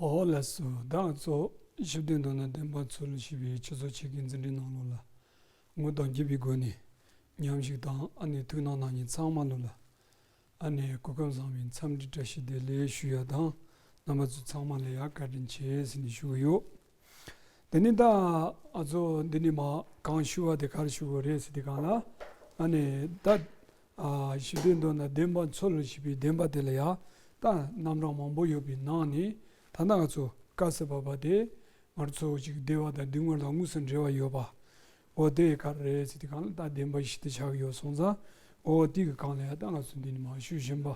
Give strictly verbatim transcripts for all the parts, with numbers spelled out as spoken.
ཨོ་ལགས་སོ། ད་ང་ཚོ་ཞི་བདེ་མདོར་ན་བདེན་པ་འཚོལ་ཞེས་པའི་ཆུ་ཚོད་ཕྱེད་ཀའི་འཛིན་གྲྭའི་ནང་ལོགས་ལ་ངོ་དང་རྒྱུ་བའི་སྒོ་ནས་མཉམ་ཞུགས་དང་ཨ་ནེ་ཐུགས་སྣང་གནང་མཁན་ཚང་མ་ལོ་ལ་ཨ་ནེ་སྐུ་ཁམས་བཟང་བའི་འཚམས་འདྲི་བཀྲ་ཤིས་བདེ་ལེགས་ཞུ་ཡ་དང་། རྣམ་པ་ཚོ་ཚང་མ་ལ་ཡ་བཀའ་དྲིན་ཆེ་ཟེར་ནས་ཞུ་གི་ཡོད། དེ་ནས་ད་ང་ཚོ་འདི་ནས་མ་གང་ཞུ་བ་དེ་ག་རེ་ཞུ་དགོས་རེད་ཟེར་དུས་སྒང་ལ། ཨ་ནེ་ད་ཨ་ཞི་བདེ་མདོར་ན་བདེན་པ་འཚོལ་ཞེས་པའི་བདེན་པ་དེ་ལ་ཡ་ད་རྣམ་གྲངས་མང་པོ་ཡོད་པའི་ནང་ནས། ད་ལྟ་ང་ཚོ་བཀའ་སྩལ་པ་པ་དེ་ང་ཚོ་ཅིག་བདེ་བ་དང་སྡུག་བསྔལ་དང་དངོས་སུ་འབྲེལ་བ་ཡོད་པ། འོ་དེ་ག་རེ་རེད་ཟེར་དུས་སྒང་ལ་ད་བདེན་པ་བཞི་དེ་ཆགས་ཀྱི་ཡོད་སོང་ཙང་། འོ་དེ་གི་སྒང་ལ་ཡ་ད་ང་ཚོ་འདི་ནས་མ་ཞུ་བཞིན་པ།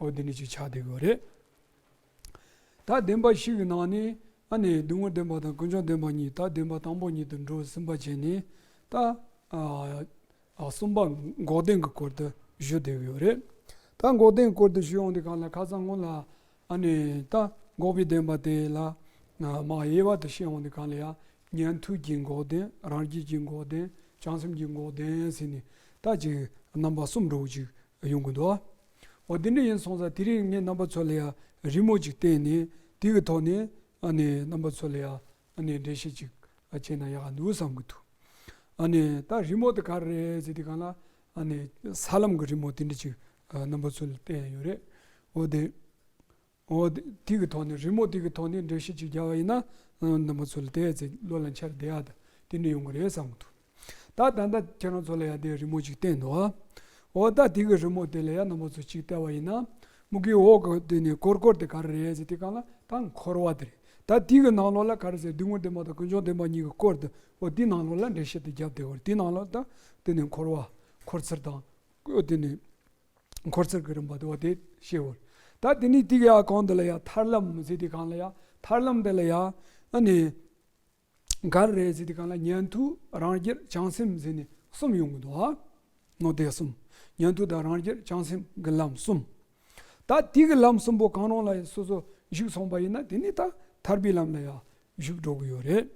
འོ་འདི་ནས་ཅིག་ཆགས་བསྡད་ཀྱི་ཡོད་རེད། ད་བདེན་པ་བཞི་གི་ནང་ནས་ཨ་ནེ་སྡུག་བསྔལ་བདེན་པ་དང་ཀུན་འབྱུང་བདེན་པ་གཉིས། ད་བདེན་པ་དང་པོ་གཉིས་དེ་འགྲོ་ཟིན་པ་བྱས་ནས། ད་ཨ་ཨ་གསུམ་པ་འགོག་བདེན་གྱི་སྐོར་དུ་ཞུ་བསྡད་ཀྱི་ཡོད་རེད། ད་འགོག་བདེན་གྱི་སྐོར་དུ་ཞུ་ཡོང་དུས་སྒང་ལ་ཁ་སང་སྔོན་ལ་ཨ་ནེ་ད་འགོག་པའི་བདེན་པ་དེ་ལ་མ་དབྱེ་བ་དུ་བཤད་ཡོང་དུས་སྒང་ལ་ཡ་ཉན་ཐོས་ཀྱི་འགོག་བདེན། རང་རྒྱལ་གྱི་འགོག་བདེན། བྱང་སེམས་ཀྱི་འགོག་བདེན་ཟེར་ནས་ད་ཅིག་རྣམ་པ་གསུམ་འདྲ་བོ་ཅིག་ཡོང་གི་འདུག་འོ་དེ་འདྲ་ཡིན་སོང་ཙང་དེ་རིང་ངས་རྣམ་པ་ཚོ་ལ་ཡ་རི་མོ་ཅིག་བསྟན་ནས་དེ་གི་ཐོག་ནས་ཨ་ནེ་རྣམ་པ་ཚོ་ལ་ཡ་ཨ་ནེ་འགྲེལ་བཤད་ཅིག་བྱས་ན་ཡག་ག་འདུག་བསམ་གི་འདུག་ཨ་ནེ་ད་རི་མོ་དེ་ག་རེ་རེད་ཟེར་དུས་སྒང་ལ་ཨ་ནེ་ས་ལམ་གྱི་རི་མོ་དེ་འདྲ་ཅིག་རྣམ་པ་ཚོ་ལ་བསྟན་ཡོད་རེད། འོ་དེ། འོ་དེ་དེ་གི་ཐོག་ནས་རི་མོ་དེ་གི་ཐོག་ནས་འགྲེལ་བཤད་ཅིག་རྒྱག་པ་ཡིན་ན། རྣམ་པ་ཚོ་ལ་དེ་ཚེ་བློ་ལ་འཆར་བསྡད་ཡ་ད་དེ་འདྲ་ཡོང་གི་རེད་བསམ་གི་འདུག་ད་ད་ལྟ་ཁྱེད་རང་ཚོ་ལ་ཡ་དེ་རི་མོ་ཅིག་བསྟན་འདུག་འོ་ད་དེ་གི་རི་མོ་དེ་ལ་ཡ་རྣམ་པ་ཚོ་ཅིག་བལྟས་པ་ཡིན་ན། མུ་གེའི་འོག་གི་དེ་ནས་ཀོར་ཀོར་དེ་ག་རེ་རེད་ཟེར་དུས་སྒང་ལ་ད་འཁོར་བ་དེ་རེད། ད་དེ་གི་ནང་ལོགས་ལ་ག་རེ་ཟེར་སྡུག་བསྔལ་བདེན་པ་དང་ཀུན་འབྱུང་བདེན་པ་གཉིས་ཀྱི་སྐོར་དེ། འོ་དེ་ནང་ལོགས་ལ་འགྲེལ་བཤད་དེ་བརྒྱབ་བསྡད་ཡོད་རེད། དེ་ནང་ལོགས་ད་དེ་ནས་འཁོར་བ་འཁོར་ཚུལ་དང་། འོ་དེ་ནས། འཁོར་ཚུལ་གྱི་རིམ་པ་དེ་བ་དེ་ཤེས་འོར། ད་དེ་ནས་དེ་ག་ཡ་གོང་དུ་ལ་ཡ་ཐར་ལམ་ཟེར་དུས་སྒང་ལ་ཡ། ཐར་ལམ་དེ་ལ་ཡ་ཨ་ནི་ག་རེ་རེད་ཟེར་དུས་སྒང་ལ་ཉན་ཐོས་རང་རྒྱལ་བྱང་སེམས་ཟེར་ནས་གསུམ་ཡོང་གི་འདུག་ཨ། ངོ་དེ་གསུམ། ཉན་ཐོས་དང་རང་རྒྱལ་བྱང་སེམས་ཀྱི་ལམ་གསུམ། ད་དེ་གི་ལམ་གསུམ་པོ་གང་རུང་ལ་སོ་སོ་ཞུགས་སོང་པ་ཡིན་ན་དེ་ནི་ད་ཐར་པའི་ལམ་ལ་ཡ་ཞུགས་འགྲོ་གི་ཡོད་རེད།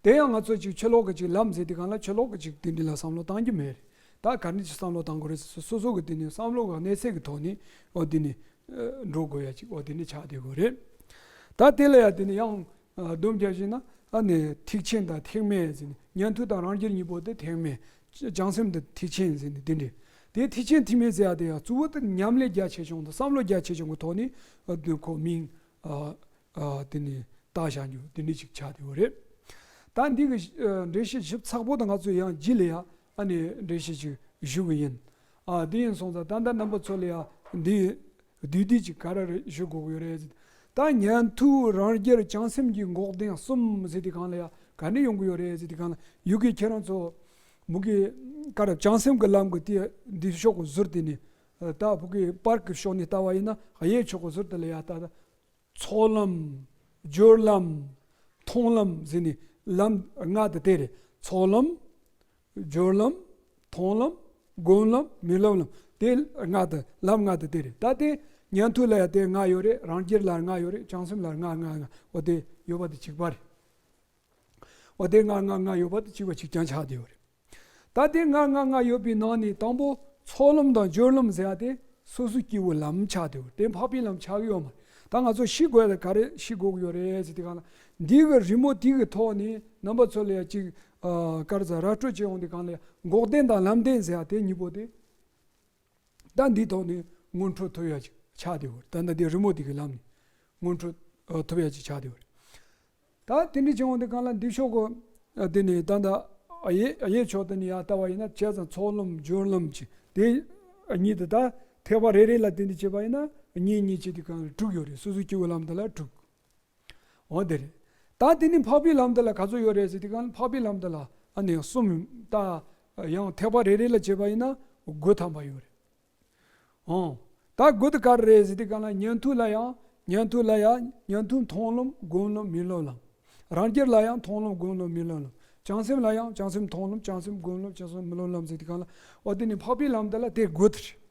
དེ་ཡང་ང་ཚོ་ཅིག་ཕྱི་ལོགས་ཀྱི་ཅིག་ལམ་ཟེར་དུས་སྒང་ལ་ཕྱི་ལོགས་ཀྱི་ཅིག་དེ་འདྲ་ལ་བསམ་བློ་བཏང་རྒྱུ་མེད་རེད། ད་ག་འདྲ་ཅིག་བསམ་བློ་བཏང་དགོས་རེད་ཟེར། སོ་སོ་གི་དེ་ནས་བསམ་བློ་གི་གནས་ཚད་ཀྱི་ཐོག་ནས་འོ་དེ་ནས་འགྲོ་དགོས་ཡ་ཅིག་འོ་དེ་འདྲ་ཆགས་བསྡད་དགོས་རེད། ད་དེ་ལ་ཡ་དེ་ནས་ཡང་སྡོམ་རྒྱག་བཞིན་ན་ཨ་ནི་ཐེག་ཆེན་དང་ཐེག་དམན་ཟེར་ནས། ཉན་ཐོས་དང་རང་རྒྱལ་གཉིས་པོ་དེ་ཐེག་དམན། བྱང་སེམས་དེ་ཐེག་ཆེན་ཟེར་ནས་དེ་འདྲ། དེ་ཐེག་ཆེན་ཐེག་དམན་ཟེར་ཡ་དེ་ཡང་གཙོ་བོ་དེ་ཉམས་ལེན་རྒྱ་ཆེ་ཆུང་དང་བསམ་བློ་རྒྱ་ཆེ་ཆུང་གི་ཐོག་ནས་ཨ་དེ་ཁོ་མིང་ཨ། ཨ་དེ་ནས་བཏགས་བཞག་རྒྱུ་དེ་འདྲ་ཅིག་ཆགས་བསྡད་ཡོད་རེད། ད་འདི་གི་ཨ་འགྲེལ་བཤད་ཞིབ་ཚགས་པོ་དེ་ང་ཚོས་ཡང་རྗེས་ལ་ཡ་ཨ་ནི་འགྲེལ་བཤད་ཅིག་ཞུ་གི་ཡིན། ཨ་དེ་ཡིན་སོང་ཙང་ད་ལྟ་རྣམ་པ་ཚོ་ལ་ཡ་འདི་བསྡུས་བསྡུས་ཅིག་ག་རེ་རེ་ཞུ་དགོས་ཀྱི་ཡོད་རེད་ཟེར། ད་ཉན་ཐོས་རང་རྒྱལ་བྱང་སེམས་ཀྱི་འགོག་བདེན་གསུམ་ཟེར་དུས་སྒང་ལ་ཡ་ག་འདྲ་ཡོང་གི་ཡོད་རེད་ཟེར་དུས་སྒང་ལ། ཡུལ་གྱི་ཁྱེད་རང་ཚོ་མུ་གེ་ག་རེ་བྱང་སེམས་ཀྱི་ལམ་གྱི་དེ་འདི་ཕྱོགས་ཀྱི་ཟུར་དེ་ནས་ད་ཕུ་གུའི་པར་གྱི་ཕྱོགས་ནས་ལྟ་བ་ཡིན་ན་གཡས་ཕྱོགས་ཀྱི་ཟུར་དེ་ལ་ཡ་ད་ད། ཚོགས་ལམ། སྦྱོར་ལམ། མཐོང་ལམ་ཟེར་ནས་ལམ་ལྔ་དེ་དེ་རེད། ཚོགས་ལམ། སྦྱོར་ལམ། མཐོང་ལམ། སྒོམ་ལམ། མི་སློབ་ལམ། དེ་ལྔ་དེ་ལམ་ལྔ་དེ་དེ་རེད། ད་དེ་ཉན་ཐོས་ལ་ཡང་དེ་ལྔ་ཡོད་རེད། རང་རྒྱལ་ལ་ལྔ་ཡོད་རེད། བྱང་སེམས་ལ་ལྔ་ལྔ་ལྔ། འོ་དེ་ཡོད་པ་དེ་གཅིག་པ་རེད། འོ་དེ་ལྔ་ལྔ་ལྔ་ཡོད་པ་དེ་གཅིག་པ་གཅིག་རྐྱང་ཆགས་བསྡད་ཡོད་རེད། ད་དེ་ལྔ་ལྔ་ལྔ་ཡོད་པའི་ནང་ནས་དང་པོ་ཚོགས་ལམ་དང་སྦྱོར་ལམ་ཟེར་ཡ་དེ་སོ་སོ་སྐྱེ་བོའི་ལམ་ཆགས་བསྡད་ཡོད་རེད། དེ་འཕགས་པའི་ལམ་ཆགས་ཀྱི་ཡོད་མ་རེད། ད་ང་ཚོ་ཤེས་དགོས་ཡ་དེ་ག་རེ་ཤེས་དགོས་ཀྱི་ཡོད་རེད་ཟེར་དུས་སྒང་ལ། འདི་གི་རི་མོ་དེ་གི་ཐོག་ནས་རྣམ་པ་ཚོ་ལ་ཡ་ཅིག་ཨ་ག་རེ་ཟེར་ར་སྤྲོད་བྱེད་ཡོང་དུས་སྒང་ལ་ཡ་འགོག་བདེན་དང་ལམ་བདེན་ཟེར་ཡ་དེ་གཉིས་པོ་དེ། ད་འདིའི་ཐོག་ནས་སྔོན་འགྲོ་ཐོབ་ཡ་ཅིག་ཆགས་བསྡད་ཡོད་རེད། ད་ལྟ་འདི་རི་མོ་དེ་གི་ལམ་ནས་སྔོན་འགྲོ་ཨ་ཐོབ་ཡ་ཅིག་ཆགས་བསྡད་ཡོད་རེད། ད་དེ་འདྲ་བྱུང་བ་འདི་གང་ལ་འདི་ཕྱོགས་གོ། ཨ་དེ་ནས་ད་ད་ཨ་ཡེ་ཨ་ཡེ་ཕྱོགས་དེ་ནས་ཡར་ལྟ་བ་ཡིན་ན་བྱས་ཙང་ཚོགས་ལམ་སྦྱོར་ལམ་གྱི་དེ་གཉིས་དེ་ད་ཐེག་པ་རེ་རེ་ལ་དེ་འདྲ་བྱས་པ་ཡིན་ན་གཉིས་གཉིས་བྱས་དུས་གང་ལ་དྲུག་ཡོད་རེད། སོ་སོའི་སྐྱེ་བོའི་ལམ་དེ་ལ་དྲུག་འོ་དེ་རེད། ད་དེ་ནས་འཕགས་པའི་ལམ་དེ་ལ་ག་ཚོད་ཡོད་རེད་ཟེར་དུས་གང་ལ་འཕགས་པའི་ལམ་དེ་ལ་ཨ་ནི་གསུམ། ད་ཡང་ཐེག་པ་རེ་རེ་ལ་བྱས་པ་ཡིན་ན་དགུ་ཐམ་པ་ཡོད་རེད། ཨོ། ད་དགུ་དེ་ག་རེ་རེད་ཟེར་དུས་གང་ལ་ཉན་ཐོས་ལ་ཡང་ཉན་ཐོས་ལ་ཡང་ཉན་ཐོས་མཐོང་ལམ་སྒོམ་ལམ་མི་སློབ་ལམ། རང་རྒྱལ་ལ་ཡང་མཐོང་ལམ་སྒོམ་ལམ་མི་སློབ་ལམ། བྱང་སེམས་ལ་ཡང་བྱང་སེམས་མཐོང་ལམ་བྱང་སེམས་སྒོམ་ལམ་བྱང་སེམས་མི་སློབ་ལམ་ཟེར་དུས་གང་ལ། འོ་དེ་ནི་འཕགས་པའི་ལམ་དེ་ལ་དེ་དགུ་དེ་རེད།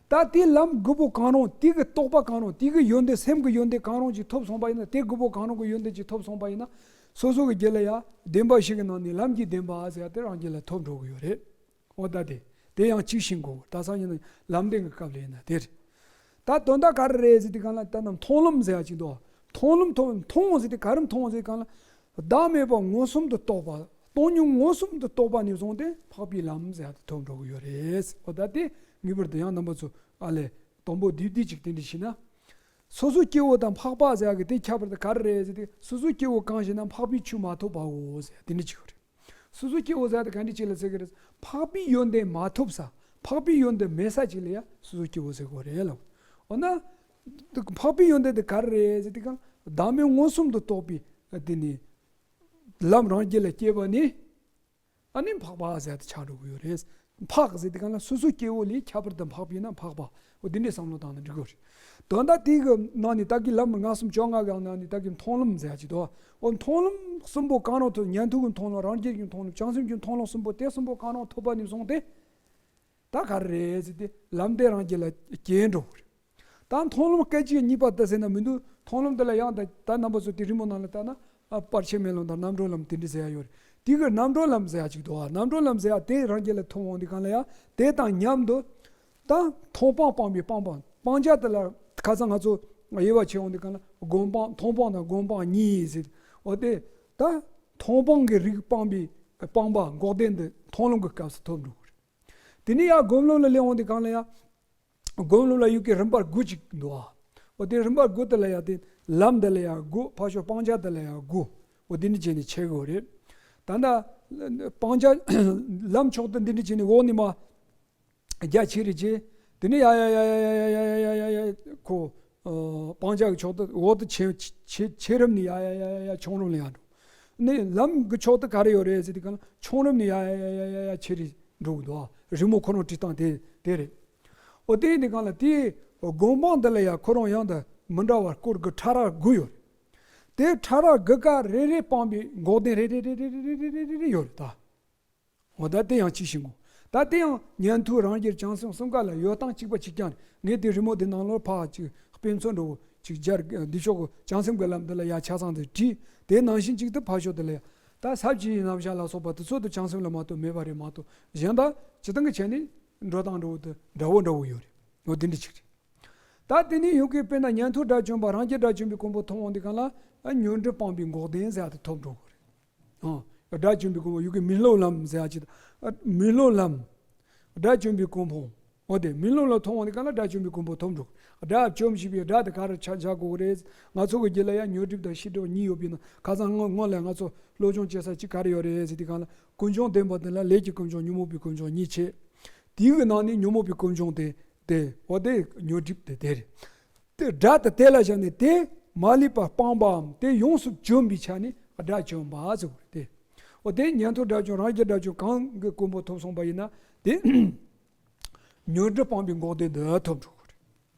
ད་དེ་ལམ་དགུ་པོ་གང་རུང་དེ་གི་རྟོགས་པ་གང་རུང་དེ་གི་ཡོན་ཏན་སེམས་ཀྱི་ཡོན་ཏན་གང་རུང་ཅིག་ཐོབ་སོང་པ་ཡིན་ན། དེ་དགུ་པོ་གང་རུང་གི་ཡོན་ཏན་ཅིག་ཐོབ་སོང་པ་ཡིན་ན། སོ་སོ་གི་རྒྱུད་ལ་ཡང་བདེན་པ་བཞི་གི་ནང་ནས་ལམ་གྱི་བདེན་པ་ཟེར་ཡ་དེ་རང་རྒྱུད་ལ་ཐོབ་འགྲོ་གི་ཡོད་རེད། འོ་ད་དེ་དེ་ཡང་གཅིག་ཤེས་དགོས། ད་སང་ཉིན་ལམ་བདེན་གྱི་སྐབས་ལ་ཡིན་ན་དེ་རེད། ད་དོན་དག་ག་རེ་རེད་ཟེར་དུས་གང་ལ་ད་ནམ་མཐོང་ལམ་ཟེར་ཡ་ཅིག་འདུག་མཐོང་ལམ་མཐོང་མཐོང་ཟེར་དེ་ག་རེ་མཐོང་ཟེར་གང་ལ། བདག་མེད་པ་མངོན་སུམ་དུ་རྟོགས་པ། སྟོང་ཉིད་མངོན་སུམ་དུ་རྟོགས་པ་ནས་བཟུང་སྟེ་འཕགས་པའི་ལམ་ཟེར་ཡ་དེ་ཐོབ་འགྲོ་གི་ཡོད་རེད། འོ་ད་དེ་ངེས་པར་དུ་ཡང་རྣམ་པ་ཚོ་ཨ་ལས་དང་པོ་བསྡུས་བསྡུས་ཅིག་དེ་འདྲ་ཞིག་ན། སོ་སོ་སྐྱེ་བོ་དང་འཕགས་པ་ཟེར་ཡ་གི་དེ་ཁྱད་པར་དེ་ག་རེ་རེད་ཟེར་ཏེ། སོ་སོ་སྐྱེ་བོ་གང་ཞེ་ན་འཕགས་པའི་ཆོས་མ་ཐོབ་པའོ་ཟེར་ཡ་དེ་འདྲ་ཅིག་ཡོད་རེད། སོ་སོ་སྐྱེ་བོ་ཟེར་ཡ་དེ་ག་འདྲ་ཅིག་ལ་ཟེར་གི་རེད། འཕགས་པའི་ཡོན་ཏན་མ་ཐོབ་ས། འཕགས་པའི་ཡོན་ཏན་མེད་ས་ཅིག་ལ་ཡ་སོ་སོ་སྐྱེ་བོ་ཟེར་དགོས་རེད་ལ། འོ་ན། འཕགས་པའི་ཡོན་ཏན་དེ་ག་རེ་རེད་ཟེར་དེ་གང་བདག་མེད་མངོན་སུམ་དུ་རྟོགས་པའི་དེ་ནི་ལམ་རང་རྒྱུད་ལ་སྐྱེས་པ་ནི། ཨ་ནི་འཕགས་པ་ཟེར་ཡ་དེ་ཆགས་འགྲོ་གི་ཡོད་རེད། འཕགས་ཟེར་དེ་གང་ལ་སོ་སོ་སྐྱེ་བོ་ལས་ཁྱད་པར་དུ་འཕགས་པས་ན་འཕགས་པ། འོ་དེ་འདྲའི་བསམ་བློ་བཏང་ན་འགྲིག་གི་རེད། དོན་དག་དེའི་གི་ནང་ནས་ད་གི་ལམ་ལྔ་གསུམ་བཅོ་ལྔ་གི་ནང་ནས་ད་གི་མཐོང་ལམ་ཟེར་ཡ་ཅིག་འདུག་འོ་མཐོང་ལམ་གསུམ་པོ་གང་རུང་ཐོབ། ཉན་ཐོས་ཀྱི་མཐོང་ལམ། རང་རྒྱུད་ཀྱི་མཐོང་ལམ། བྱང་སེམས་ཀྱི་མཐོང་ལམ་གསུམ་པོ་དེ་གསུམ་པོ་གང་རུང་ཐོབ་པ་ནས་བཟུང་སྟེ། ད་ག་རེ་རེད་ཟེར་ཏེ་ལམ་དེ་རང་རྒྱུད་ལ་སྐྱེ་འགྲོ་གི་རེད། ད་མཐོང་ལམ་སྐད་ཅིག་གཉིས་པ་དེ་ཟེར་ན་མི་འདུག་མཐོང་ལམ་དེ་ལ་ཡང་ད་ད་རྣམ་པ་ཚོ་དེ་རི་མོ་ནང་ལ་ལྟ་ན། ཨ། པར་ཆས་མེ་ལོང་དང་རྣམ་གྲོལ་ལམ་དེ་འདྲ་ཟེར་ཡ་ཡོད་རེད། དེ་གི་རྣམ་གྲོལ་ལམ་ཟེར་ཡ་ཅིག་འདུག་ཨ། རྣམ་གྲོལ་ལམ་ཟེར་ཡ་དེ་རང་རྒྱུད་ལ་ཐོབ་འོང་དུས་གང་ལ་ཡ་དེ་དང་མཉམ་དུ། ད་མཐོང་སྤང་སྤངས་པའི་སྤངས་པ། སྤང་བྱ་དེ་ལ་ཁ་སང་ང་ཚོ་དབྱེ་བ་ཕྱེ་འོང་དུས་གང་ལ་སྒོམ་སྤང་མཐོང་སྤང་དང་སྒོམ་སྤང་གཉིས་ཟེར། འོ་དེ་ད་མཐོང་སྤང་གི་རིགས་སྤངས་པའི་སྤངས་པ་འགོག་བདེན་དེ་མཐོང་ལམ་གྱི་སྐབས་སུ་ཐོབ་འགྲོ་གི་རེད། དེ་ནས་ཡང་སྒོམ་ལམ་ལ་སླེབས་འོང་དུས་གང་ལ་ཡང་། སྒོམ་ལམ་ལ་ཡུལ་གྱི་རིམ་པ་དགུ་ཅིག་འདུག་ཨ། འོ་དེ་རིམ་པ་དགུ་དེ་ལ་ཡང་དེ་ལམ་དེ་ལ་ཡང་དགུ། ཕར་ཕྱོགས་སྤང་བྱ་དེ་ལ་ཡང་དགུ། འོ་དེ་འདྲ་བྱས་ནས་ཕྱེ་དགོས་རེད། ད་ལྟ་སྤང་བྱ་ལམ་མཆོག་ཏུ་འདི་འདྲ་བྱས་ནས་འོག་ནས་མར་རྒྱ་ཆེ་རེ་བྱས། དེ་ནས་ཡ་ཡ་ཁོ། ཨ། སྤང་བྱ་གི་མཆོག་ཏུ་འོག་ཏུ་ཆེ་ཆེ་ཆེ་རིམ་ནས་ཡ་ཡ་ཡ་ཡ་ཡ་ཆུང་རིམ་ལ་ཡང་འགྲོ། ནས་ལམ་གྱི་མཆོག་ཏུ་ག་རེ་ཡོད་རེད་ཟེར་དུས་གང་ལ་ཆུང་རིམ་ནས་ཡ་ཡ་ཡ་ཡ་ཡ་ཆེ་རེ་འགྲོ་གི་འདུག་རི་མོ་ཁོ་རང་བྲིས་སྟངས་དེ་དེ་རེད། འོ་དེ་ཡིན་དུས་གང་ལ་དེའི་སྒོམ་སྤང་འདི་ལ་ཡང་ཁོ་རང་ཡང་དུ་མི་འདྲ་བར་སྐོར་གྱི་ཕྲ་རགས་དགུ་ཡོད་རེད། དེ་ཕྲ་རགས་དགུ་ཀ་རེ་རེ་སྤངས་པའི་འགོག་བདེན་རེ་རེ་རེ་རེ་ཡོད་རེད་ད། འོ་ད་དེ་ཡང་གཅིག་ཤེས་དགོས། ད་དེ་ཡང་ཉན་ཐོས་རང་རྒྱལ་བྱང་སེམས་གསུམ་ཀ་ལ་ཡོད་སྟངས་གཅིག་པ་གཅིག་རྐྱང་རེད། ངས་དེ་རི་མོ་དེ་ནང་ལོགས་ཕར་ཅིག་དཔེ་མཚོན་འདྲ་བོ་ཅིག་སྦྱར། འདི་ཕྱོགས་ཀྱི་བྱང་སེམས་ཀྱི་ལམ་འདི་ལ་ཡ་ཆ་ཚང་དེ་བྲིས། དེ་ནང་བཞིན་གཅིག་ཏུ་ཕར་ཕྱོགས་དེ་ལ་ཡ། ད་ས་བཅུའི་རྣམ་གཞག་ལ་སོགས་པ་དེ་ཚོ་དུ་བྱང་སེམས་ལ་མ་གཏོགས་མེད་པ་རེད་མ་གཏོགས། གཞན་དག་སྤྱིར་བཏང་གི་ཆ་ནས་འགྲོ་སྟངས་འདྲ་བོ་དེ་འདྲ་བོ་འདྲ་བོ་ཡོད་རེད། འོ་དེ་འདྲ་ཅིག་རེད། ད་དེ་ནས་ཡུལ་གྱི་དཔེར་ན་ཉན་ཐོས་དགྲ་བཅོམ་པ་རང་རྒྱལ་དགྲ་བཅོམ་པའི་གོ་འཕང་ཐོབ་འོང་དུས་གང་ལ། ཨ། ཉོན་སྒྲིབ་སྤངས་པའི་འགོག་བདེན་ཟེར་ཡ་དེ་ཐོབ་འགྲོ་གི་རེད། ཨ། དགྲ་བཅོམ་པའི་གོ་འཕང་ཡུལ་གྱི་མི་སློབ་ལམ་ཟེར་ཡ་ཅིག་དང་། ཨ། མི་སློབ་ལམ། དགྲ་བཅོམ་པའི་གོ་འཕང་། འོ་དེ་མི་སློབ་ལམ་ཐོབ་འོང་དུས་གང་ལ་དགྲ་བཅོམ་པའི་གོ་འཕང་ཐོབ་འགྲོ་གི། དགྲ་བཅོམ་ཞེས་པའི་དགྲ་དེ་ག་རེ་ཆ་བཞག་དགོས་ཀྱི་རེད། ང་ཚོ་གི་རྒྱུད་ལ་ཡ་ཉོན་སྒྲིབ་དང་ཤེས་སྒྲིབ་གཉིས་ཡོད་པས་ན། ཁ་སང་སྔོན་སྔོན་ལ་ང་ཚོ་སློབ་སྦྱོང་བྱེད་ས་གཅིག་ག་རེ་ཡོད་རེད་ཟེར་དུས་གང་ལ། ཀུན་འབྱུང་བདེན་པ་དེ་ལ་ལས་ཀྱི་ཀུན་འབྱུང་ཉོན་མོངས་པའི་ཀུན་འབྱུང་གཉིས་ཕྱེ། དེའི་གི་ནང་ནས་ཉོན་མོངས་པའི་ཀུན་འབྱུང་དེ་དེ་འོ་དེ་ཉོན་སྒྲིབ་དེ་དེ་རེད། དེ་དགྲ་དེ་དེ་ལ་བཞག་ནས་དེ་མ་ལུས་པ་སྤངས་པའམ་དེ་ཡོངས་སུ་བཅོམ་པའི་ཆ་ནས་དགྲ་བཅོམ་པ་ཟེར་བ་རེད་དེ། འོ་དེ་ཉན་ཐོས་དགྲ་བཅོམ་རང་རྒྱལ་དགྲ་བཅོམ་གང་གི་གོ་འཕང་ཐོབ་སོང་པ་ཡིན་ན་དེ་ཉོན་སྒྲིབ་སྤངས་པའི་འགོག་བདེན་དུ་ཐོབ་འགྲོ་གི་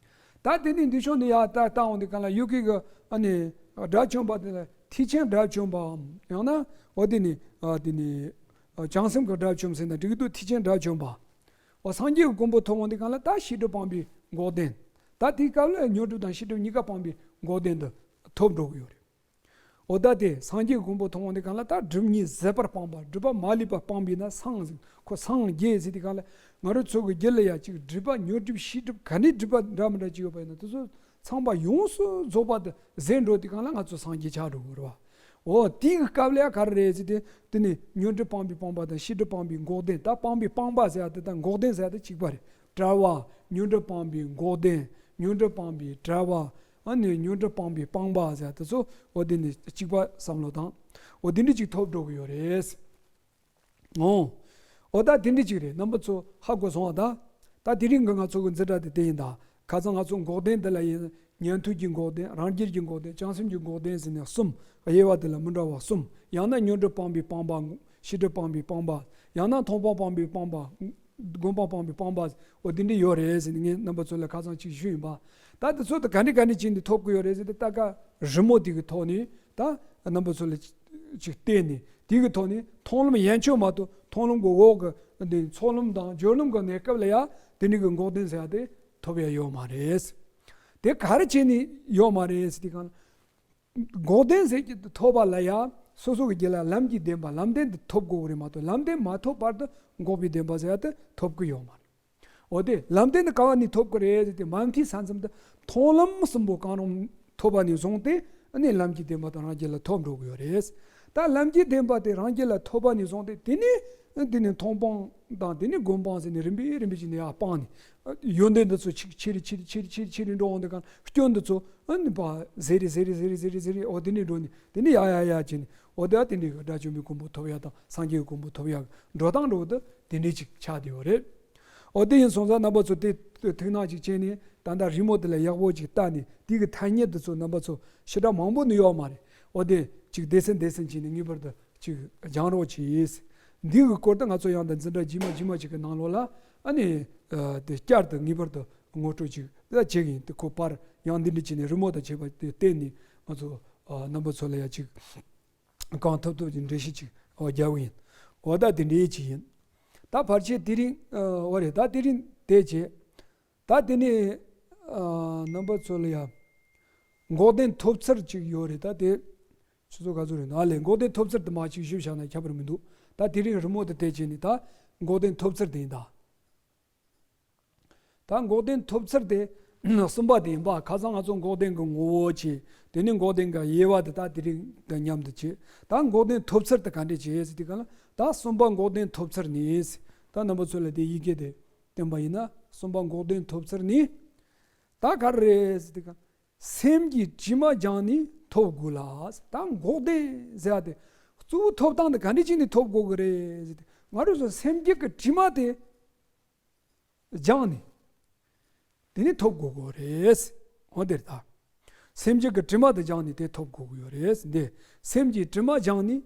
རེད། ད་དེ་ནས་འདི་ཕྱོགས་ནས་ཡར་ལྟ་ལྟ་འོང་དུས་གང་ལ་ཡུལ་གྱི་གི་ཨ་ནི་དགྲ་བཅོམ་པ་དེ་ལ་ཐེག་ཆེན་དགྲ་བཅོམ་པའམ་ཡང་ན་འོ་དེ་ནི་ཨ་དེ་ནི་ཨ་བྱང་སེམས་ཀྱི་དགྲ་བཅོམ་ཟེར་ན་འགྲིག་གི་འདུག་ཐེག་ཆེན་དགྲ་བཅོམ་པ། འོ་སངས་རྒྱས་ཀྱི་གོ་འཕང་ཐོབ་འོང་དུས་གང་ལ་ད་ཤེས་སྒྲིབ་སྤངས་པའི་འགོག་བདེན། ད་དེའི་སྐབས་ལ་ཉོན་སྒྲིབ་དང་ཤེས་སྒྲིབ་གཉིས་ཀ་སྤངས་པའི་འགོག་བདེན་དུ་ཐོབ་འགྲོ་གི་ཡོད་རེད། འོ་ད་དེ་སངས་རྒྱས་ཀྱི་གོ་འཕང་ཐོབ་འོང་དུས་གང་ལ་ད་སྒྲིབ་གཉིས་ཟད་པར་སྤངས་པ། སྒྲིབ་པ་མ་ལུས་པ་སྤངས་པས་ན་སངས་ཟེར། ཁོ་སངས་རྒྱས་ཟེར་དུས་གང་ལ་ང་རང་ཚོ་གི་རྒྱུད་ལ་ཡ་གཅིག་སྒྲིབ་པ་ཉོན་སྒྲིབ་ཤེས་སྒྲིབ་ག་ནས་སྒྲིབ་པ་འདྲ་མི་འདྲ་ཅིག་ཡོད་པ་ཡིན་ན་དེ་ཚོ་ཚང་མ་ཡོངས་སུ་རྫོགས་པ་དེ་ཟད་འགྲོ་དུས་གང་ལ་ང་ཚོ་སངས་རྒྱས་ཆགས་འགྲོ་གི་རེད་བ། འོ་དེའི་སྐབས་ལ་ཡ་ག་རེ་རེད་ཟེར་དུས་དེ་ནི་ཉོན་སྒྲིབ་སྤངས་པའི་སྤངས་པ་དང་ཤེས་སྒྲིབ་སྤངས་པའི་འགོག་བདེན། ད་སྤངས་པའི་སྤངས་པ་ཟེར་ཡ་དེ་དང་འགོག་བདེན་ཟེར་ཡ་དེ་གཅིག་པ་རེད། བྲལ་བ། ཉོན་སྒྲིབ་སྤངས་པའི་འགོག་བདེན། ཉོན་སྒྲིབ་སྤངས་པའི་བྲལ་བ། ཨ་ནི་ཉོན་སྒྲིབ་སྤངས་པའི་སྤངས་པ་ཟེར་དེ་ཚོ་འོ་དེ་ནི་གཅིག་པ་བསམ་བློ་བཏང་། འོ་དེ་འདྲ་ཅིག་ཐོབ་འགྲོ་གི་ཡོད་རེད། འོ། འོ་ད་དེ་འདྲ་ཅིག་རེད། རྣམ་པ་ཚོ་ཧ་གོ་སོང་བ་ད། ད་དེ་རིང་གི་ང་ཚོ་གི་འཛིན་གྲྭ་དེ་དེ་ཡིན་ད། ཁ་སང་ང་ཚོ་འགོག་བདེན་དེ་ལ་ཡིན། ཉན་ཐོས་ཀྱི་འགོག་བདེན། རང་རྒྱལ་གྱི་འགོག་བདེན། བྱང་སེམས་ཀྱི་འགོག་བདེན་ཟེར་ནས་གསུམ། དབྱེ་བ་དེ་ལ་མི་འདྲ་བ་གསུམ། ཡང་ན་ཉོན་སྒྲིབ་སྤངས་པའི་སྤངས་པ། ཤེས་སྒྲིབ་སྤངས་པའི་སྤངས་པ། ཡང་ན་མཐོང་སྤང་སྤངས་པའི་སྤངས་པ། སྒོམ་སྤང་སྤངས་པའི་སྤངས་པ། འོ་དེ་འདྲ་ཡོད་རེད་ཟེར་ནས་ངས་རྣམ་པ་ཚོ་ལ་ཁ་སང་ཅིག་ཞུས་ཡིན་པ། ད་དེ་ཚོ་དེ་ག་འདྲ་ག་འདྲ་བྱས་ནས་ཐོབ་ཀྱི་ཡོད་རེད་ཟེར་ཏེ་ལྟ་ཀ་རི་མོ་དེ་གི་ཐོག་ནས་ད་རྣམ་པ་ཚོ་ལ་ཅིག་བལྟས་ནས་དེ་གི་ཐོག་ནས་མཐོང་ལམ་ཡན་ཆོད་མ་གཏོགས་མཐོང་ལམ་གྱི་འོག་གི་འདི་ཚོགས་ལམ་དང་སྦྱོར་ལམ་གྱི་གནས་སྐབས་ལ་ཡ་དེ་འདྲ་གི་འགོག་བདེན་ཟེར་ཡ་དེ་ཐོབ་ཡ་ཡོད་མ་རེད། དེ་ག་རེ་བྱས་ནས་ཡོད་མ་རེད་ཟེར་དུས་གང་ལ། འགོག་བདེན་ཟེར་གྱི་ཐོབ་པ་ལ་ཡང་སོ་སོ་གི་རྒྱུད་ལ་ལམ་གྱི་བདེན་པ་ལམ་བདེན་དེ་ཐོབ་དགོས་ཀྱི་རེད་མ་གཏོགས་ལམ་བདེན་མ་ཐོབ་བར་དུ་འགོག་པའི་བདེན་པ་ཟེར་ཡ་དེ་ཐོབ་ཀྱི་ཡོད་མ་རེད། འོ་དེ་ལམ་བདེན་དེ་ག་བ་ནས་ཐོབ་ཀྱི་རེད་ཟེར་ཏེ་མ་མཐའི་ས་མཚམས་དེ་མཐོང་ལམ་གསུམ་པོ་གང་རུང་ཐོབ་པ་ནས་བཟུང་སྟེ་ ཨ་ནི་ལམ་གྱི་བདེན་པ་དང་རང་རྒྱུད་ལ་ཐོབ་འགྲོ་གི་ཡོད་རེད། ད་ལམ་གྱི་བདེན་པ་དེ་རང་རྒྱུད་ལ་ཐོབ་པ་ནས་བཟུང་སྟེ་དེ་ནས་དེ་ནས་མཐོང་སྤང་དང་དེ་ནས་སྒོམ་སྤང་ཟེར་ནས་རིམ་པས་རིམ་པས་བྱས་ནས་ཡར་སྤངས་ནས་ཡོན་ཏན་འདི་ཚོ་ཆེ་རུ་ཆེ་རུ་ཆེ་རུ་ཆེ་རུ་ཆེ་རུ་འགྲོ་འོང་དུས་གང་སྐྱོན་འདི་ཚོ་ཨ་ནི་ཕར་ཟད་རེ་ཟད་རེ་ཟད་རེ་ཟད་རེ་ཟད་རེ་འོ་དེ་ནས་འགྲོ་ནས་དེ་ནས་ཡར་ཡར་ཡར་བྱས་ནས་འོ་དེ་ཨ་དེ་འདྲའི་དགྲ་བཅོམ་པའི་གོ་འཕང་ཐོབ་ཡ་དང་སངས་རྒྱས་ཀྱི་གོ་འཕང་ཐོབ་ཡ་འགྲོ་སྟངས་འགྲོ་དུས་དེ་འདྲའི་ཅིག་ཆགས་བསྡད་ཡོད་རེད། འོ་དེ་ཡིན་སོང་ཙང་རྣམ་པ་ཚོ་དེ་ཐུགས་སྣང་ཅིག་བྱས་ནས་ད་ལྟ་རི་མོ་དེ་ལ་ཡག་པོ་ཅིག་བལྟས་ནས་དེ་གི་ཐ་སྙད་དེ་ཚོ་རྣམ་པ་ཚོ་ཞེ་དྲག་མང་པོ་ནི་ཡོད་མ་རེད། འོ་དེ་ཅིག་སྡེ་ཚན་སྡེ་ཚན་བྱས་ནས་ངེས་པར་དུ་ཅིག་སྦྱང་རོགས་གྱིས། འདི་གི་སྐོར་དུ་ང་ཚོ་ཡང་དང་འཛིན་གྲྭ་རྗེས་མ་རྗེས་མ་ཅིག་གི་ནང་ལོགས་ལ་ཨ་ནི་དེ་བསྐྱར་དུ་ངེས་པར་དུ་ངོ་སྤྲོད་ཅིག་བྱེད་ཀྱི་ཡིན། དེ་ཁོ་པར་ཡང་འདི་འདྲ་བྱས་ནས་རི་མོ་དང་བཅས་པ་དེ་བལྟས་ནས་ང་ཚོ་རྣམ་པ་ཚོ་ལ་ཡང་ཅིག་གང་ཐུབ་ཐུབ་ཀྱི་འགྲེལ་བཤད་ཅིག་རྒྱག་གི་ཡིན། འོ་ད་དེ་འདྲའི་ཅིག་ཡིན། ད་བར་ཆད་དེ་རིང་འོ་རེད། ད་དེ་རིང་དེ་བྱས། ད་དེ་ནས་རྣམ་པ་ཚོ་ལ་ཡང་འགོག་བདེན་ཐོབ་ཚུལ་ཅིག་ཡོད་རེད། ད་དེ་ཆུ་ཚོད་ག་ཚོད་རེད་ན་ལས་འགོག་བདེན་ཐོབ་ཚུལ་དེ་མ་ཅིག་ཞུས་བཞག་ན་ཁྱད་པར་མི་འདུག་ད་དེ་རིང་རི་མོ་དེ་བལྟས་བྱས་ནས་ད་འགོག་བདེན་ཐོབ་ཚུལ་དེ་ཡིན་ད། ད་འགོག་བདེན་ཐོབ་ཚུལ་དེ་གསུམ་པ་དེ་ཡིན་པ། ཁ་སང་ང་ཚོ་འགོག་བདེན་གྱི་ངོ་བོ་བྱས། དེ་ནས་འགོག་བདེན་གྱི་དབྱེ་བ་དེ་ད་དེ་རིང་དང་མཉམ་དུ་བྱས། ད་འགོག་བདེན་ཐོབ་ཚུལ་དེ་ག་འདྲས་བྱས་ཟེར་དུས་གང་ལ་ད་གསུམ་པ་འགོག་བདེན་ཐོབ་ཚུལ་ནི། ད་རྣམ་པ་ཚོ་ལ་དེ་ཡི་གེ་དེ་བསྟན་པ་ཡིན་ན་གསུམ་པ་འགོག་བདེན་ཐོབ་ཚུལ་ནི། ད་ག་རེ་རེད་ཟེར་དུས་གང་སེམས་ཀྱི་དྲི་མ་སྦྱངས་ནས་ཐོབ་དགོས་ལ། ད་འགོག་བདེན་ཟེར་བ་དེ་གཙོ་བོ་ཐོབ་སྟངས་དེ་ག་འདྲས་བྱས་ནས་ཐོབ་དགོས་ཀྱི་རེད་ཟེར་དུས་ང་རང་ཚོ་སེམས་རྒྱུད་ཀྱི་དྲི་མ་དེ་སྦྱངས་ནས་དེ་ནས་ཐོབ་དགོས་ཀྱི་རེད། འོ་དེ་རེད་ད། སེམས་རྒྱུད་ཀྱི་དྲི་མ་དེ་སྦྱངས་ནས་དེ་ཐོབ་དགོས་ཀྱི་ཡོད་རེད། འདི་སེམས་ཀྱི་དྲི་མ་སྦྱངས་ནས་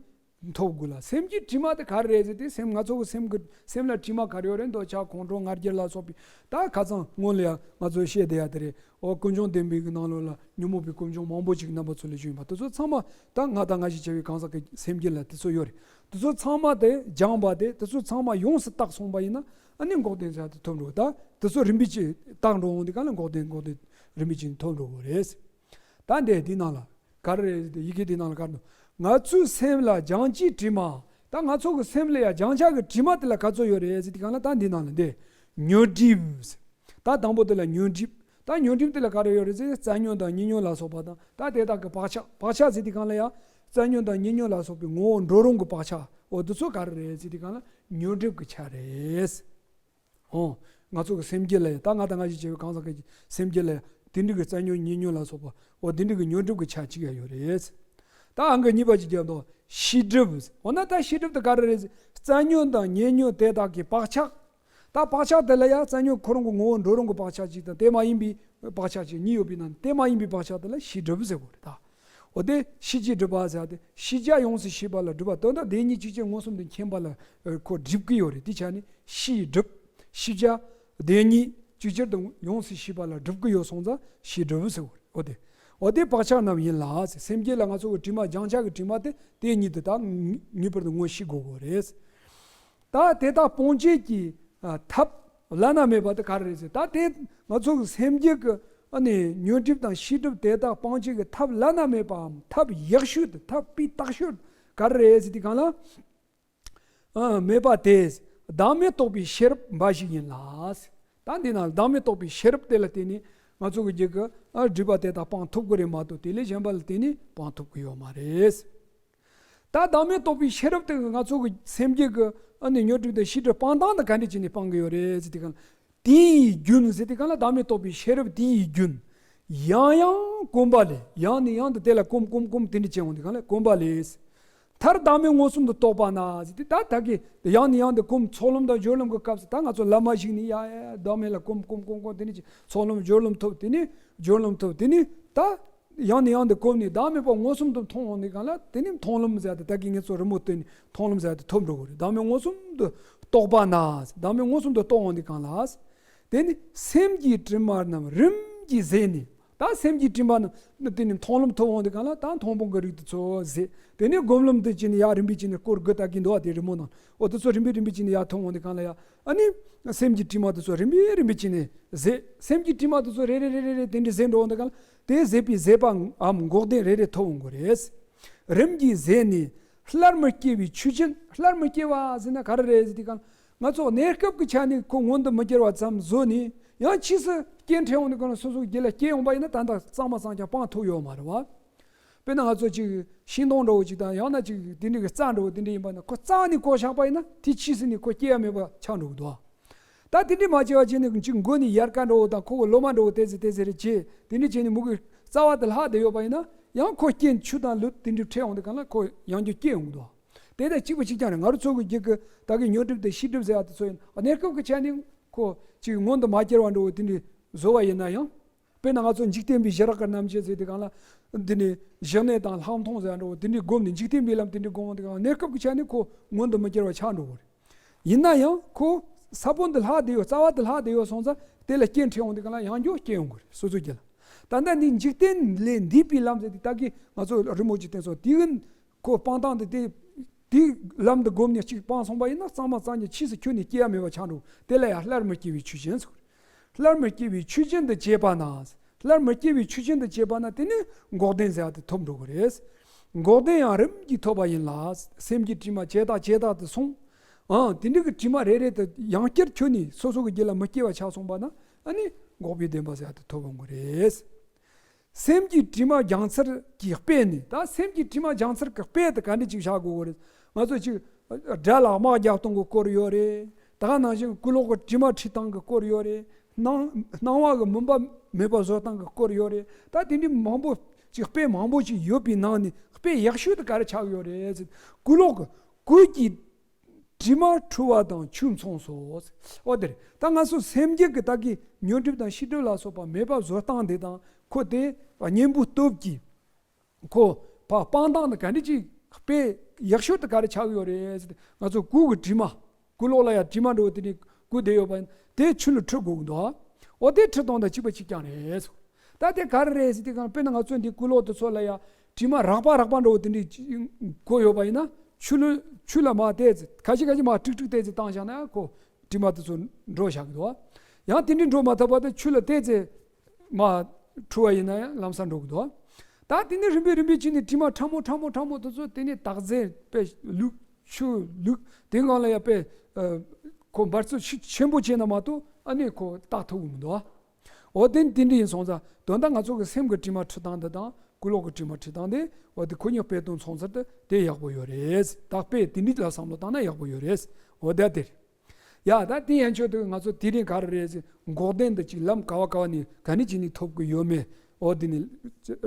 ཐོབ་དགོས་ལ། སེམས་ཀྱི་དྲི་མ་དེ་ག་རེ་རེད་ཟེར་ཏེ་སེམས་ང་ཚོ་གི་སེམས་ཀྱི་སེམས་ལ་དྲི་མ་ག་རེ་ཡོད་རེད། འདོད་ཆགས་ཁོང་ཁྲོ་ང་རྒྱལ་ལ་སོགས་པའི་ད་ཁ་སང་སྔོན་ལ་ཡང་ང་ཚོས་བཤད་བསྡད་ཡ་དེ་རེད། འོ་ཀུན་འབྱུང་བདེན་པའི་གི་ནང་ལོགས་ལ་ཉོན་མོངས་པའི་ཀུན་འབྱུང་མང་པོ་ཅིག་རྣམ་པ་ཚོ་ལ་བྱུང་ཡོད་པ་དེ་ཚོ་ཚང་མ་ད་ང་དང་ང་ཞིག་བྱ་བའི་གང་ཟག་གི་སེམས་རྒྱུད་ལ་དེ་ཚོ་ཡོད་རེད། དེ་ཚོ་ཚང་མ་དེ་སྦྱངས་པ་དེ་དེ་ཚོ་ཚང་མ་ཡོངས་སུ་བརྟགས་སོང་པ་ཡིན་ན་ཨ་ནི་འགོག་བདེན་ཟེར་དེ་ཐོབ་འགྲོ། ད་དེ་ཚོ་རིམ་པས་ཅིག་བརྟགས་འགྲོ་འོང་དུས་གང་ལ་འགོག་བདེན་འགོག་བདེན་རིམ་པས་ཅིག་ཐོབ་འགྲོ་དགོས་རེད། ད་འདི་འདི་ནང་ལ་ག་རེ་རེད་ཟེར་ཏེ་ཡི་གེ་འདི་ནང་ལ་ག་རེ་འདུག་ང་ཚོའི་སེམས་ལ་སྦྱང་བྱའི་དྲི་མ། ད་ང་ཚོ་གི་སེམས་ལ་ཡང་སྦྱང་བྱ་གི་དྲི་མ་དེ་ལ་ག་ཚོད་ཡོད་རེད་ཟེར་དུས་གང་ལ་ད་འདི་ནང་ལ་འདི་ཉོན་སྒྲིབ། ད་དང་པོ་དེ་ལ་ཉོན་སྒྲིབ། ད་ཉོན་སྒྲིབ་དེ་ལ་ག་རེ་ཡོད་རེད་ཟེར་ཏེ་རྩ་ཉོན་དང་ཉེ་ཉོན་ལ་སོགས་པ་དང་ད་དེ་དག་གི་བག་ཆགས། བག་ཆགས་ཟེར་དུས་གང་ལ་ཡང་རྩ་ཉོན་དང་ཉེ་ཉོན་ལ་སོགས་པའི་ངོ་བོ་འགྲོ་རུང་གི་བག་ཆགས། འོ་འདི་ཚོ་ག་རེ་རེད་ཟེར་དུས་གང་ལ་ཉོན་སྒྲིབ་གི་ཆ་རེད། འོ། ང་ཚོ་གི་སེམས་རྒྱུད་ལ་ཡང་ད་ང་དང་ང་ཞིག་བྱ་བའི་གང་ཟག་གི་སེམས་རྒྱུད་ལ་ཡང་དེ་འདྲ་གི་རྩ་ཉོན་ཉེ་ཉོན་ལ་སོགས་པ་འོ་དེ་འདྲ་གི་ཉོན་སྒྲིབ་གི་ཆ་གཅིག་ཡང་ཡོད་རེད། ད་ཨང་ཀི་གཉིས་པ་ཅིག་རྒྱབ་དང་ཤེས་སྒྲིབ། འོ་ན་ད་ཤེས་སྒྲིབ་དེ་ག་རེ་རེད་ཟེར། རྩ་ཉོན་དང་ཉེ་ཉོན་དེ་དག་གི་བག་ཆགས། ད་བག་ཆགས་དེ་ལ་ཡང་རྩ་ཉོན་ཁོ་རང་གི་ངོ་བོ་འགྲོ་རུང་གི་བག་ཆགས་གཅིག་དང་དེ་མ་ཡིན་པའི་བག་ཆགས་གཅིག་གཉིས་ཡོད་པའི་ནང་དེ་མ་ཡིན་པའི་བག་ཆགས་དེ་ལ་ཤེས་སྒྲིབ་ཟེར་དགོས་རེད་ད། འོ་དེ་ཤེས་བྱའི་སྒྲིབ་པ་ཟེར་ཏེ་ཤེས་བྱ་ཡོངས་སུ་ཤེས་པ་ལ་སྒྲིབ་པ་དོན་དམ་བདེན་གཉིས་ཅིག་ཅར་མངོན་སུམ་དུ་མཁྱེན་པ་ལ་ཁོ་སྒྲིབ་ཀྱི་ཡོད་རེད། དེ་ཆ་ནས་ཤེས་སྒྲིབ། ཤེས་བྱ་བདེན་གཉིས་ཅིག་ཅར་དུ་ཡོངས་སུ་ཤེས་པ་ལ་སྒྲིབ་ཀྱི་ཡོད་སོང་ཙང་ཤེས་སྒྲིབ་ཟེར་བ་རེད། འོ་དེ་འོ་དེ་བག་ཆགས་རྣམས་ཡིན་ལ་ཟེར། སེམས་རྒྱུད་ལ་ང་ཚོ་གི་དྲི་མ་སྦྱང་བྱ་གི་དྲི་མ་དེ་དེ་ཉིད་དུ་ད་ངེས་པར་དུ་ངོ་ཤེས་དགོས་དགོས་རེད། ད་དེ་དག་སྤང་བྱེད་ཀྱི་ཐབས་བླ་ན་མེད་པ་དེ་ག་རེ་རེད་ཟེར། ད་དེ་ང་ཚོ་གི་སེམས་རྒྱུད་ཀྱི་ཨ་ནི་ཉོན་སྒྲིབ་དང་ཤེས་སྒྲིབ་དེ་དག་སྤང་བྱེད་ཀྱི་ཐབས་བླ་ན་མེད་པའམ་ཐབས་ཡག་ཤོས་དེ་ཐབས་སྤུས་དག་ཤོས་ག་རེ་རེད་ཟེར་དུས་གང་ལ། ཨ་མེད་པ་དེ་བདག་མེད་རྟོགས་པའི་ཤེས་རབ་འབའ་ཞིག་ཡིན་ལ། ད་འདི་ན་བདག་མེད་རྟོགས་པའི་ཤེས་རབ་དེ་ལ་བརྟེན་ནས་ང་ཚོ་གི་རྒྱུད་ཀྱི་ཨ་སྒྲིབ་པ་དེ་དག་སྤང་ཐུབ་ཀྱི་རེད་མ་གཏོགས་དེ་ལས་གཞན་པ་ལ་བརྟེན་ནས་སྤང་ཐུབ་ཀྱི་ཡོད་མ་རེད། ད་བདག་མེད་རྟོགས་པའི་ཤེས་རབ་དེ་ང་ཚོ་གི་སེམས་རྒྱུད་ཀྱི་ཨ་ནི་ཉོན་སྒྲིབ་དང་ཤེས་སྒྲིབ་སྤང་སྟངས་དེ་ག་འདྲ་བྱས་ནས་སྤང་གི་ཡོད་རེད་ཟེར་དུས་གང་ལ། དེ་ཡི་རྒྱུན་ཟེར་དུས་གང་ལ་བདག་མེད་རྟོགས་པའི་ཤེས་རབ་དེ་ཡི་རྒྱུན། ཡང་ཡང་གོམས་པ་ལས་ཡང་ནས་ཡང་དུ་དེ་ལ་གོམས་གོམས་གོམས་དེ་འདྲ་བྱས་འོང་དུས་གང་ལ་གོམས་པ་ལས། མཐར་བདག་མེད་མངོན་སུམ་དུ་རྟོགས་པ་ན་ཟེར་དུས་ད་ད་གི་ཡང་ནས་ཡང་དུ་གོམས་ཚོགས་ལམ་དང་སྦྱོར་ལམ་གྱི་སྐབས་སུ་ད་ང་ཚོ་ལམ་མ་ཞིག་ནས་ཡ་ཡ་བདག་མེད་ལ་གོམས་གོམས་གོམས་གོམས་དེ་ནས་ཚོགས་ལམ་སྦྱོར་ལམ་ཐོབ་དེ་ནས་སྦྱོར་ལམ་ཐོབ་དེ་ནས་ད། ཡང་ནས་ཡང་དུ་གོམས་ནས་བདག་མེད་པ་མངོན་སུམ་དུ་མཐོང་འོང་དུས་གང་ལ་དེ་ནི་མཐོང་ལམ་ཟེར་ཏེ་ད་གིན་ངེད་ཚོ་རི་མོ་བསྟན་ནས་མཐོང་ལམ་ཟེར་ཏེ་ཐོབ་འགྲོ་གི་རེད། བདག་མེད་མངོན་སུམ་དུ་རྟོགས་པ་ན། བདག་མེད་མངོན་སུམ་དུ་རྟོགས་འོང་དུས་གང་ལ། དེ་ནི་སེམས་ཀྱི་དྲི་མ་རྣམས་རིམ་གྱིས་ཟད་ནས། ད་སེམས་ཀྱི་དྲི་མ་རྣམས་དེ་ནི་མཐོང་ལམ་ཐོབ་འོང་དུས་གང་ལ་ད་མཐོང་སྤང་གི་རིགས་དེ་ཚོ་ཟད། དེ་ནི་སྒོམ་ལམ་དུ་བྱས་ནས་ཡར་རིམ་པས་བྱས་ནས་སྐོར་དགུ་ད་གིན་འདུག་བ། དེ་རི་མོ་ནང་འོ་དེ་ཚོ་རིམ་པས་རིམ་པས་བྱས་ནས་ཡར་ཐོན་འོང་དུས་གང་ལ་ཡ། ཨ་ནི་སེམས་ཀྱི་དྲི་མ་དེ་ཚོ་རིམ་པས་རིམ་པས་བྱས་ནས་ཟད། སེམས་ཀྱི་དྲི་མ་དེ་ཚོ་རེ་རེ་རེ་རེ་རེ་དེ་འདྲ་ཟད་འགྲོ་འོང་དུས་གང་ལ། དེ་ཟད་པའི་ཟད་པའམ་འགོག་བདེན་རེ་རེ་ཐོབ་འོང་གི་རེད། རིམ་གྱིས་ཟད་ནས་སླར་མི་སྐྱེ་བའི་ཆོས་ཅན། སླར་མི་སྐྱེ་བ་ཟེར་ན་ག་རེ་རེད་ཟེར་དུས་གང་ལ། ང་ཚོ་གནས་སྐབས་ཀྱི་ཆ་ནས་ཁོ་མངོན་དུ་མི་གྱུར་བ་ཙམ་བཟོས་ནས་ཡང་ཕྱིས་སུ་སྐྱེ་འཕྲད་འོང་དུས་གང་ལ་སོ་སོའི་རྒྱུད་ལ་སྐྱེ་འོང་པ་ཡིན་ན་ད་ལྟ་གཙང་མ་གཙང་རྐྱང་སྤང་ཐུབ་ཡོད་མ་རེད་བ། དཔེར་ན་ང་ཚོ་ཅིག་ཤིང་སྡོང་འདྲ་བོ་ཅིག་དང་ཡང་ན་ཅིག་དེ་འདྲའི་གི་རྩྭ་འདྲ་བོ་དེ་འདྲ་ཡིན་པ་ན་ཁོ་རྩ་ནས་བཀོག་བཞག་པ་ཡིན་ན་དེ་ཕྱིས་སུ་ནས་ཁོ་སྐྱེ་ཡ་མེད་པ་ཆགས་འགྲོ་གི་འདུག་ད་དེ་འདྲའི་མ་སྐྱེ་བ་བྱས་ནས་ཅིག་མགོ་ནས་ཡལ་ག་འདྲ་བོ་དང་ཁོ་གི་ལོ་མ་འདྲ་བོ་དེ་ཟེར་དེ་ཟེར་རེ་བྱས་དེ་འདྲ་བྱས་ནས་མུ་གེ་རྩ་བ་དེ་ལྷག་བསྡད་ཡོད་པ་ཡིན་ན་ཡང་ཁོ་རྐྱེན་ཆུ་དང་ལུད་དེ་འདྲའི་འཕྲད་འོང་དུས་གང་ལ་ཁོ་ཡང་བསྐྱར་སྐྱེ་འོང་གི་འདུག་དེ་དང་གཅིག་པ་གཅིག་རྐྱང་རེད། ང་རང་ཚོ་གི་རྒྱུད་ཀྱི་ད་གི་ཉོན་སྒྲིབ་དང་ཤེས་སྒྲིབ་ཟེར་ཡ་དེ་ཚོ་ཡིན་གནས་སྐབས་ཀྱི་ཆ་ནས་ཁོ་ཅིག་མངོན་དུ་མ་གྱུར་བ་འདྲ་བོ་དེ་འདྲའི་བཟོ་བ་ཡིན་ན་ཡང་། དཔེར་ན་ང་ཚོ་འཇིག་རྟེན་པའི་ཞི་རགས་ཀྱི་རྣམ་བཅད་ཟེར་དུས་གང་ལ། འདི་ནི་ཞི་གནས་དང་ལྷག་མཐོང་ཟེར་འགྲོ་དེ་འདྲའི་སྒོམ་ནས་འཇིག་རྟེན་པའི་ལམ་དེ་འདྲའི་སྒོམ་དུས་གང་གནས་སྐབས་ཀྱི་ཆ་ནས་ཁོ་མངོན་དུ་མི་གྱུར་བ་ཆགས་འགྲོ་གི་རེད། ཡིན་ན་ཡང་ཁོ་ས་བོན་དེ་ལྷག་བསྡད་ཡོད། རྩ་བ་དེ་ལྷག་བསྡད་ཡོད་སོང་ཙང་དེ་ལ་རྐྱེན་འཕྲད་འོང་དུས་གང་ལ་ཡང་བསྐྱར་སྐྱེ་ཡོང་གི་རེད། སོ་སོ་རྒྱུད་ལ། ད་ལྟ་འདི་འཇིག་རྟེན་ལས་འདས་པའི་ལམ་ཟེར་དུས་ད་གི་ང་ཚོ་རི་མོ་ཅིག་བསྟན་སོང་དེ་གི་ཁོ་སྤང་སྟངས་དེ་དེ་དེའི་ལམ་དུ་བསྒོམས་ནས་གཅིག་སྤངས་སོང་པ་ཡིན་ན་གཙང་མ་གཙང་རྐྱང་ཕྱིས་སུ་ཁྱོན་ནས་སྐྱེ་ཡ་མེད་པ་ཆགས་འགྲོ། དེ་ལ་ཡང་སླར་མི་སྐྱེ་བའི་ཆོས་ཅན་ཟེར། སླར་མི་སྐྱེ་བའི་ཆོས་ཅན་དུ་བྱས་པ་ན། སླར་མི་སྐྱེ་བའི་ཆོས་ཅན་དུ་བྱས་པ་ན་དེ་ནི་འགོག་བདེན་ཟེར་བ་དེ་ཐོབ་འགྲོ་གི་རེད། འགོག་བདེན་ཡང་རིམ་གྱིས་ཐོབ་པ་ཡིན་ལ། སེམས་ཀྱི་དྲི་མ་ཇེ་དག་ཇེ་དག་ཏུ་སོང་། ཨང་དེ་འདྲ་གི་དྲི་མ་རེ་རེ་དེ་ཡང་བསྐྱར་ཁྱོན་ནས་སོ་སོ་གི་རྒྱུད་ལ་མི་སྐྱེ་བ་ཆགས་སོང་པ་ན་ཨ་ནི་འགོག་པའི་བདེན་པ་ཟེར་བ་དེ་ཐོབ་འོང་གི་རེད། སེམས་ཀྱི་དྲི་མ་སྦྱང་ཚུལ་གྱི་དཔེ་ནི། ད་སེམས་ཀྱི་དྲི་མ་སྦྱང་ཚུལ་གྱི་དཔེ་དེ་ག་འདྲ་ཅིག་བཞག་དགོས་ཀྱི་རེད། ང་ཚོ་ཅིག་དགྲ་ལ་དམག་རྒྱག་སྟངས་ཀྱི་སྐོར་ཡོད་རེད། ད་ག་ནང་བཞིན་ཀུ་ལོག་གི་དྲི་མ་འཁྲུད་སྟངས་ཀྱི་སྐོར་ཡོད་རེད། སྣང་སྣང་བ་གི་མུན་པ་མེད་པ་བཟོ་སྟངས་ཀྱི་སྐོར་ཡོད་རེད། ད་དེ་འདྲའི་མང་པོ་ཅིག་དཔེ་མང་པོ་ཅིག་ཡོད་པའི་ནང་ནས་དཔེ་ཡག་ཤོས་དེ་ག་རེ་ཆགས་ཡོད་རེད་ཟེར། ཀུ་ལོག་གི་གོས་ཀྱི་དྲི་མ་འཁྲུ་བ་དང་ཆོས་མཚུངས་སོ། འོ་དེ་རེད། ད་ང་ཚོ་སེམས་རྒྱུད་ཀྱི་ད་གི་ཉོན་སྒྲིབ་དང་ཤེས་སྒྲིབ་ལ་སོགས་པ་མེད་པ་བཟོ་སྟངས་དེ་དང་ཁོ་དེ་གཉེན་པོའི་སྟོབས་ཀྱིས་ཁོ་ཕར་སྤང་སྟངས་དེ་ག་འདྲ་ཅིག་དཔེ་ཡག་ཤོས་དེ་ག་རེ་ཆགས་ཡོད་རེད་ཟེར་ཏེ། ང་ཚོ་གོས་ཀྱི་དྲི་མ། ཀུ་ལོག་ལ་ཡང་དྲི་མ་འདྲ་བོ་དེ་ནི་གོས་བསྡད་ཡོད་པ་ཡིན་དེ་ཆུ་ལ་འཁྲུད་དགོས་ཀྱི་འདུག་འོ་དེ་འཁྲུད་སྟངས་དང་གཅིག་པ་གཅིག་རྐྱང་རེད། ད་དེ་ག་རེ་རེད་ཟེར་དུས་གང་དཔེར་ན་ང་ཚོ་འདི་ཀུ་ལོག་དེ་ཚོ་ལ་ཡང་དྲི་མ་རགས་པ་རགས་པ་འདྲ་བོ་དེ་འདྲའི་གོས་ཡོད་པ་ཡིན་ན་ཆུ་ལ་ཆུ་ལ་མར་བལྟས་ཚེ་ཁ་ཤས་ཁ་ཤས་མར་ཀྲིག་ཀྲིག་བལྟས་ཚེ་བཏང་བཞག་ན་ཁོ་དྲི་མ་དེ་ཚོ་འགྲོ་བཞག་གི་འདུག་ཡང་དེ་འདྲའི་འགྲོ་མ་ཐུབ་པ་དེ་ཆུ་ལ་བལྟས་ཚེ་མར་འཁྲུ་བ་ཡིན་ན་ཡང་ལམ་སང་འགྲོ་གི་འདུག་ད་དེ་ནས་རིམ་པས་རིམ་པས་ཕྱིན་ནས་དྲི་མ་ཕྲ་མོ་ཕྲ་མོ་ཕྲ་མོ་དེ་ཚོ་དེ་ནས་དག་རྫས་དཔེ་བླུགས་ཆུ་བླུགས་དེ་སྒང་ལ་ཡང་དཔེ་ཁོ་འབར་རྩོལ་ཤུགས་ཆེན་པོ་བྱས་ན་མ་གཏོགས་ཨ་ནི་ཁོ་བཏགས་ཐུབ་ཀྱི་མི་འདུག་འོ་དེ་དེ་འདྲ་ཡིན་སོང་ཙང་དོན་དག་ང་ཚོ་གི་སེམས་ཀྱི་དྲི་མ་འཁྲུད་སྟངས་འདི་དང་ཀུ་ལོག་གི་དྲི་མ་འཁྲུད་སྟངས་དེ་འོ་དེ་ཁོ་གཉིས་དཔེ་སྟོན་ཚོང་ཚར་དུ་དེ་ཡག་པོ་ཡོད་རེད། ད་དཔེ་དེ་འདྲ་ལ་བསམ་བློ་བཏང་ན་ཡག་པོ་ཡོད་རེད། འོ་ད་དེ་རེད། ཡ་ད་དེ་ཡན་ཆོད་དུ་ང་ཚོ་དེ་རིང་ག་རེ་རེད་ཟེར། འགོག་བདེན་དུ་ཅིག་ལམ་ག་བ་ག་བ་ནས་ག་ནས་ཅིག་ནས་ཐོབ་ཀྱི་ཡོད་མེད་འོ་དེ་ནི་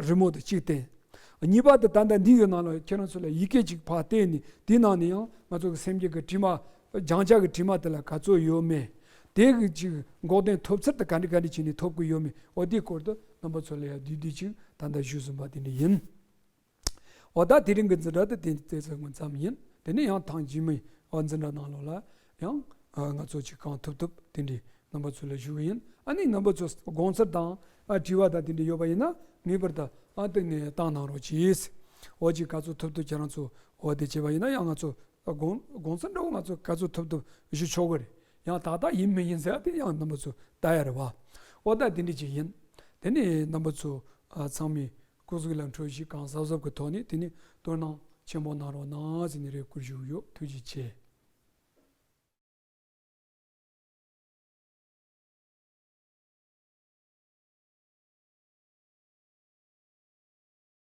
རི་མོ་དུ་གཅིག་བསྟན། གཉིས་པ་དུ་ད་ལྟ་འདི་ཡོད་ནང་ལ་ཁྱེད་རང་ཚོ་ལ་ཡི་གེ་གཅིག་ཕར་བསྟན་ནས་དེའི་ནང་ནས་ཡང་ང་ཚོ་གི་སེམས་རྒྱུད་ཀྱི་དྲི་མ་སྦྱང་བྱ་གི་དྲི་མ་དེ་ལ་ག་ཚོད་ཡོད་མེད། དེ་གི་ཅིག་འགོག་བདེན་ཐོབ་ཚུལ་དུ་ག་འདྲ་ག་འདྲ་བྱས་ནས་ཐོབ་ཀྱི་ཡོད་མེད་འོ་དེའི་སྐོར་དུ་རྣམ་པ་ཚོ་ལ་ཡང་བསྡུས་བསྡུས་ཅིག་ད་ལྟ་ཞུས་ཟིན་པ་དེ་འདྲ་ཡིན། འོ་ད་དེ་རིང་གི་འཛིན་གྲྭ་དེ་དེ་དེ་ཙམ་ཙམ་ཡིན། དེ་ནས་ཡང་ཐེངས་རྗེས་མའི་འཛིན་གྲྭ་ནང་ལོགས་ལ་ཡང་ང་ཚོ་ཅིག་གང་ཐུབ་ཐུབ་དེ་འདྲའི་རྣམ་པ་ཚོ་ལ་ཞུ་གི་ཡིན། ཨ་ནི་རྣམ་པ་ཚོ་དགོངས་ཚུལ་དང་དྲི་བ་དང་དེ་འདྲ་ཡོད་པ་ཡིན་ན་ངེས་པར་དུ་ཨ་དེ་ནས་བཏང་གནང་རོགས་གྱིས། འོ་ཅིག་ག་ཚོད་ཐུབ་ཐུབ་ཁྱེད་རང་ཚོ་འོ་དེ་བྱས་པ་ཡིན་ན་ཡང་ང་ཚོ་དགོངས་དགོངས་ཚུལ་འདྲ་བོ་ང་ཚོ་ག་ཚོད་ཐུབ་ཐུབ་ཞུ་ཆོག་གི་རེད། ཡང་ཏག་ཏག་ཡིན་མི་ཡིན་ཟེར་ཡ་དེ་ཡང་རྣམ་པ་ཚོ་ལྟ་ཡ་རེད་བ། འོ་ད་དེ་འདྲ་ཅིག་ཡིན། དེ་ནས་རྣམ་པ་ཚོ་ཚང་མས་སྐུ་གཟུགས་ལ་འཕྲོད་བཞིན་གང་གཟབ་གཟབ་ཀྱི་ཐོག་ནས་དེ་ནས་དོ་སྣང་ཆེན་པོ་གནང་རོགས་གནང་ཟེར་ནས་རེ་སྐུལ་ཞུ་གི་ཡོད། ཐུགས་རྗེ་ཆེ།